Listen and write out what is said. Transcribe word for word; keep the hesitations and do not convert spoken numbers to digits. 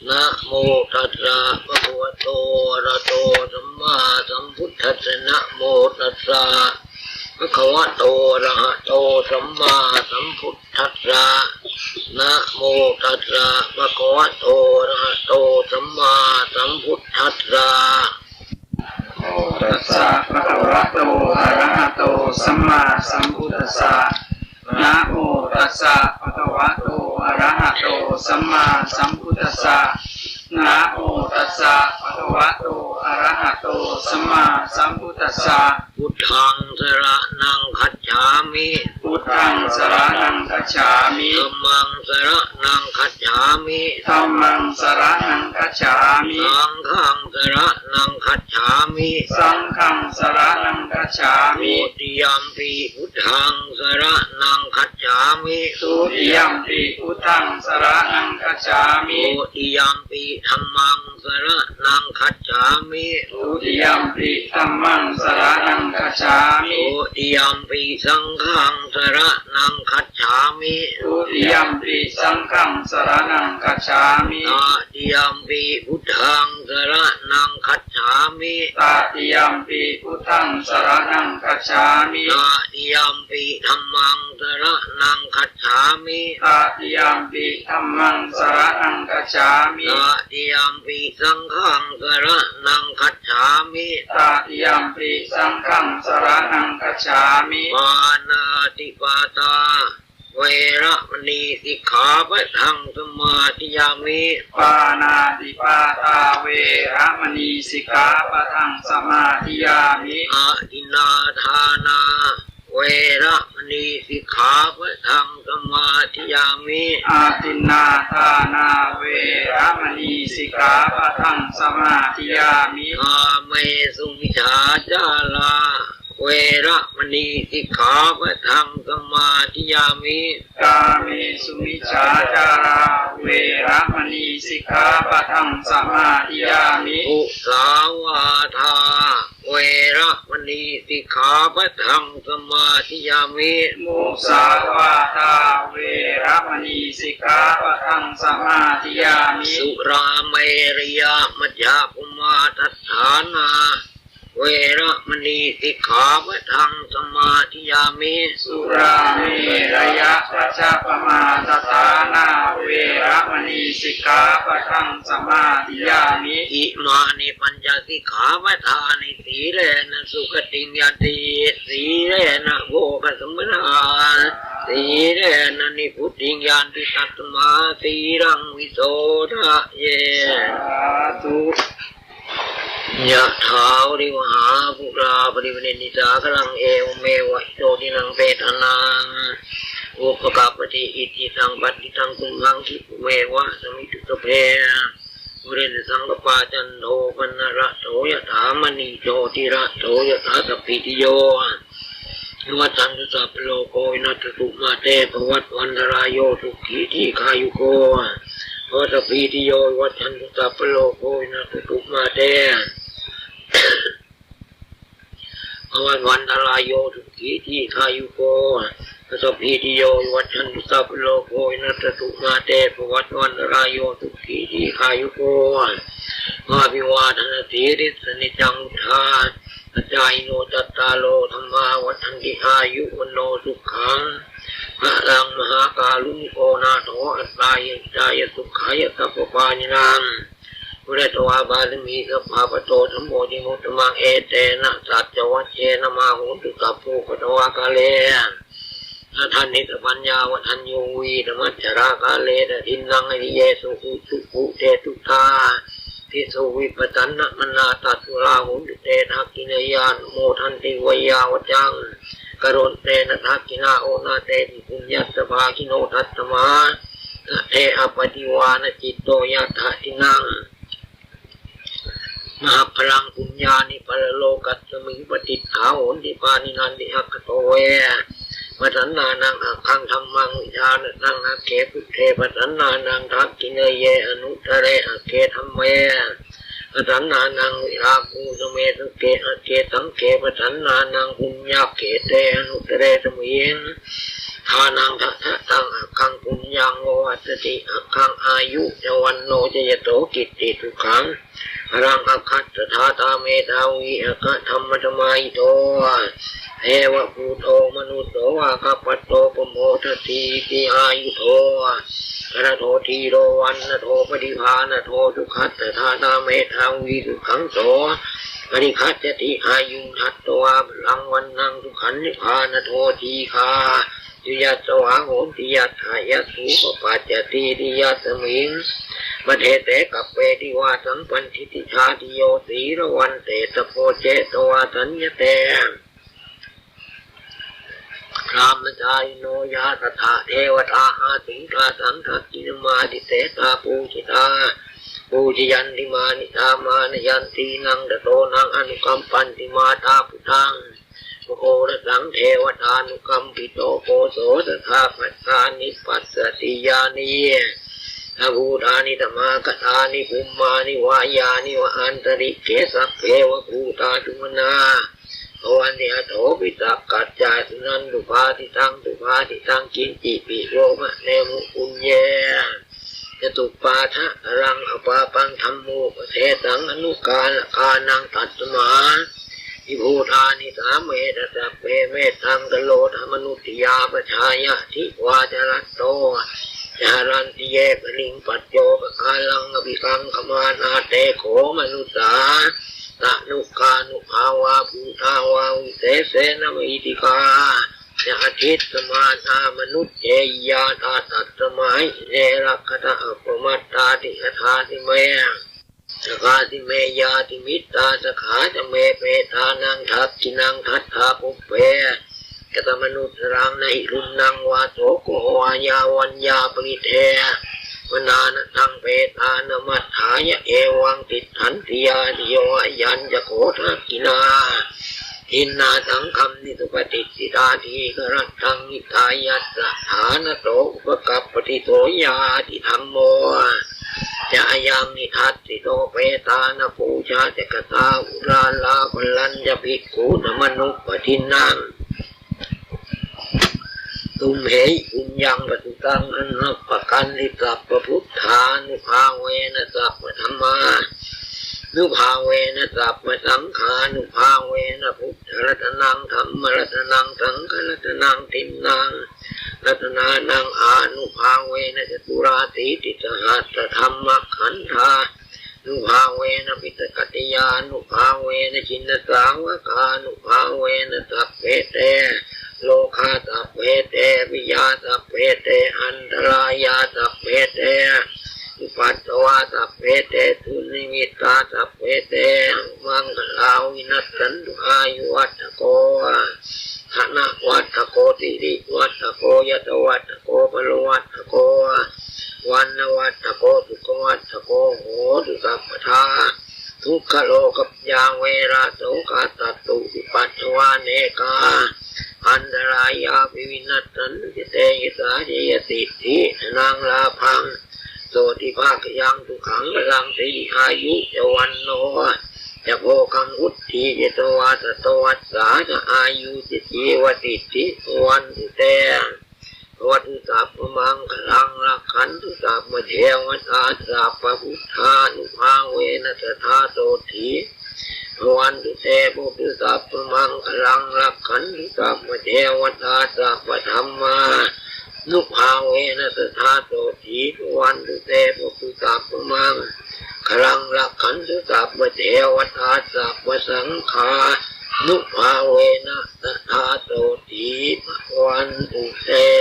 Namo tassa bhagavato arahato sammāsambuddhassa. Namo tassa bhagavato arahato sammāsambuddhassa. Namo tassa bhagavato arahato sammāsambuddhassa. Namo tassa bhagavato arahato sammāsambuddhassa. Namo tassa bhagavato arahato sammāsambuddhassa. Namo tassa bhagavato arahato sammāsambuddhassa. Buddhaṃ saraṇaṃ gacchāmi. Buddhaṃ saraṇaṃ gacchāmi. Dhammaṃ saraṇaṃ gacchāmi. Dhammaṃ saraṇaṃ gacchāmi. Saṅghaṃ saraṇaṃ gacchāmi. Saṅghaṃ saraṇaṃ gacchāmi. Dutiyampi buddhaṃ saraṇaṃ gacchāmi. Dutiyampi buddhaṃ saraṇaṃ gacchāmi. Dutiyampi dhammaṃ saraṇaṃ gacchāmi. Dutiyampi dhammaṃ saraṇaṃ gacchāmi. Dutiyampi saṅghaṃ saraṇaṃ gacchāmi. Dutiyampi saṅghaṃ saraṇaṃ gacchāmi. Tatiyampi buddhaṃ saraṇaṃ gacchāmi. Tatiyampi buddhaṃ saraṇaṃ gacchāmi. Tatiyampi dhammaṃ saraṇaṃ gacchāmi. Tatiyampi dhammaṃ saraṇaṃ gacchāmi. Tatiyampi saṅghaṃ saraṇaṃ gacchāmi. Tatiyampi saṅghaṃ saraṇaṃ gacchāmi. Pāṇātipātā veramaṇī sikkhāpadaṃ samādiyāmi. Pāṇātipātā veramaṇī sikkhāpadaṃ samādiyāmi. Adinnādānā veramaṇī sikkhāpadaṃ samādiyāmi. Adinnādānā veramaṇī sikkhāpadaṃ samādiyāmi. Kāmesu micchācārā veramaṇī sikkhāpadaṃ samādiyāmi. Kāmesu micchācārā veramaṇī sikkhāpadaṃ samādiyāmi. Musāvādā veramaṇī sikkhāpadaṃ samādiyāmi. Musāvādā veramaṇī sikkhāpadaṃ samādiyāmi. Surāmerayamajjapamādaṭṭhānā veramaṇī sikkhāpadaṃ samādiyāmi. Surāmerayamajjapamādaṭṭhānā veramaṇī sikkhāpadaṃ samādiyāmi. Imāni pañca sikkhāpadāni. Sīlena sugatiṃ yanti, sīlena bhogasampadā, sīlena nibbutiṃ yanti, tasmā sīlaṃ visodhaye. Sādhu. Yathā vārivahā pūrā paripūrenti sāgaraṃ, evameva ito dinnaṃ petānaṃ upakappati. Icchitaṃ patthitaṃ tumhaṃ khippameva samijjhatu, sabbe pūrentu saṅkappā, cando paṇṇaraso yathā, maṇi jotiraso yathā. Sabbītiyo vivajjantu sabbarogo vinassatu, mā te bhavatvantarāyo sukhī dīghāyuko bhava. Sabbītiyo vivajjantu sabbarogo vinassatu, mā te bhavatvantarāyo sukhī dīghāyuko bhava. Sabbītiyo vivajjantu sabbarogo vinassatu, mā te bhavatvantarāyo sukhī dīghāyuko bhava. Abhivādanasīlissa niccaṃ vuḍḍhāpacāyino, cattāro dhammā vaḍḍhanti, āyu vaṇṇo sukhaṃ balaṃ. Mahākāruṇiko nātho atthāya hitāya sukhāya sabbapāṇinaṃ, pūretvā pāramī sabbā patto sambodhimuttamaṃ. Etena saccavajjena mā hontu sabbupaddavā. Kāle dadanti sapaññā vadaññū vītamaccharā, kālena dinnaṃ ariyesu ujubhūtesu tādisu, vippasannamanā tassa sūlā hontu te dakkhiṇeyyā, namodanti veyyāvaccaṃ karonti na dakkhiṇā. Onā tepi puññassa bhāgino, tasmā dade appaṭivānacitto, yattha dinnaṃ mahapphalaṃ, puññāni paralokasmiṃ patiṭṭhā honti pāṇinanti. Aggato ve pasannānaṃ aggaṃ dhammaṃ vijānataṃ, agge buddhe pasannānaṃ dakkhiṇeyye anuttare, agge dhamme pasannānaṃ virāgūpasame sukhe, agge saṅghe pasannānaṃ puññakkhette anuttare, tasmiṃ Dānaṃ dadataṃ aggaṃ puññaṃ pavaḍḍhati, aggaṃ āyu ca vaṇṇo ca yaso kitti sukhaṃ balaṃ. Aggassa dātā medhāvī aggadhammasamāhito, devabhūto manusso vā aggappatto pamodatīti. Āyudo balado dhīro vaṇṇado paṭibhāṇado, sukhassa dātā medhāvī sukhaṃ so adhigacchati. Āyuṃ datvā balaṃ vaṇṇaṃ sukhañca paṭibhāṇado, dīghāyu yasavā hoti yattha yatthūpapajjatīti. Yasmiṃ padese kappeti vāsaṃ paṇḍitajātiyo, sīlavantettha bhojetvā saññate brahmacārino. Yā tattha devatā āsuṃ tāsaṃ dakkhiṇamādise, tā pūjitā pūjayanti, mānitā mānayanti naṃ, tato naṃ anukampanti mātā puttaṃva orasaṃ. Devatānukampito poso sadā bhadrāni passati, yānīdha bhūtāni samāgatāni bhummāni vā yāni va antalikkhe, sabbeva bhūtā sumanā bhavantu athopi sakkacca suṇantu bhāsitaṃ. Subhāsitaṃ kiñcipi vo bhaṇemu puññe catuppādakaraṃ apāpaṃ dhammūpadesaṃ anukārakānaṃ, tasmā hi bhūtā nisāmetha sabbe mettaṃ karotha mānusiyā pajāya, divā ca ratto ca haranti ye baliṃ paccopakāraṃ abhikaṅkhamānā, te kho manussā tanukānubhāvā bhūtā visesena mahiddhikā ca adissamānā manussehi ñātā, tasmā hi ne rakkhatha appamattā. Tikkhāsi me akāsi me ñātimittā sakhā ca me petānaṃ dakkhiṇaṃ dajjā pubbe katamanussaraṃ, na hi ruṇṇaṃ vā soko vā yā vaññā paridevanā, na taṃ petānamatthāya evaṃ tiṭṭhanti ñātayo. Ayañca kho dakkhiṇā dinnā saṅghamhi supatiṭṭhitā, dīgharattaṃ hitāyassa ṭhānaso upakappati. So ñātidhammo ca ayaṃ nidassito, petāna pūjā ca katā uḷārā, balañca bhikkhūnamanuppadinnaṃ tumhehi puññaṃ pasutaṃ anappakanti. Sabbabuddhānubhāvena sabbadhammānubhāvena sabbasaṅghānubhāvena buddharatanaṃ dhammaratanaṃ saṅgharatanaṃ tiṇṇaṃ ratanānaṃ ānubhāvena caturāsītisahassadhammakkhandhā nubhāvena piṭakattayānubhāvena jinasāvakānubhāvena sabbe te rogā sabbe te bhayā sabbe te antarāyā sabbe te upaddavā sabbe te dunnimittā sabbe te avamaṅgalā vinassantu. Āyuvaḍḍhako dhanavaḍḍhako sirivaḍḍhako yasavaḍḍhako balavaḍḍhako vaṇṇavaḍḍhako sukhavaḍḍhako hotu sabbadā. Dukkharogabhayā verā sokā sattu cupaddavā, anekā antarāyāpi vinassantu ca tejasā. Jayasiddhi dhanaṃ lābhaṃ sotthi bhāgyaṃ sukhaṃ balaṃ, siri āyu ca vaṇṇo ca bhogaṃ vuḍḍhī ca yasavā, satavassā ca āyū ca jīvasiddhī bhavantu te. Bhavatu sabbamaṅgalaṃ, rakkhantu sabbadevatā, sabbabuddhānubhāvena sadā sotthī bhavantu te. Bhavatu sabbamaṅgalaṃ, rakkhantu sabbadevatā, sabbadhammānubhāvena sadā sotthī bhavantu te. Bhavatu sabbamaṅgalaṃ, rakkhantu sabbadevatā, sabbasaṅghānubhāvena sadā sotthī bhavantu te.